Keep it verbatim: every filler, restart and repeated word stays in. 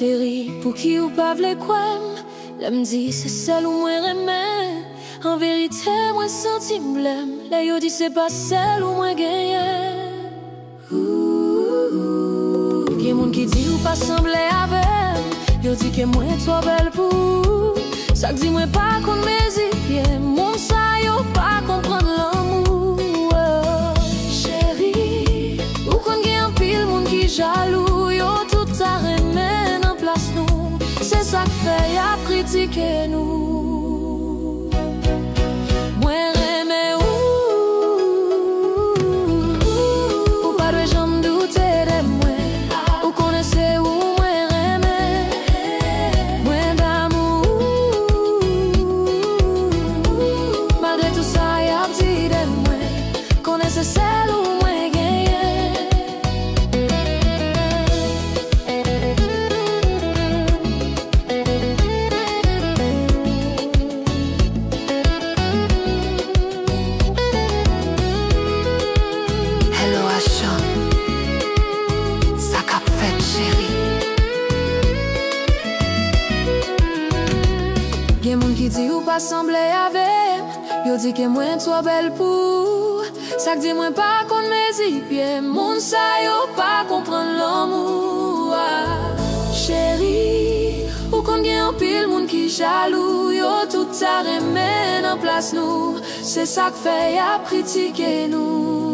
Cheri, pouki ou pa vle kwè m lè m di se sèl ou mwen renmen? An verite, mwen santi m blèm lè yo di se pa sèl ou mwen genyen. Ooh, gen moun ki di ou pa sanble avè m, yo di ke mwen twò bèl pou ou. Sa k di mwen pa konn mezi pye m, moun sa yo pa konprann lanmou. Oh, cheri, ou konn gen anpil moun ki jalou, yo tout ta renmen nan plas nou. Se sa k fè y ap kritike nou. Mwen renmen ou. Ou pa dwe janm doute de mwen. Ou konnen se ou mwen renmen. Mwen damou. Malgre tou sa y ap di de mwen, konnen se sèl ou mwen genyen. Hello Ashan, sa k ap fèt, cheri? Gen moun ki di ou pa sanble avè m, yo di ke mwen twò bèl pou ou. Sa k di mwen pa konn mezi pye m, moun sa yo pa konprann lanmou a. Cheri, ou konn gen anpil moun ki jalou, yo tout ta renmen nan plas nou. Se sa k fè y ap kritike nou.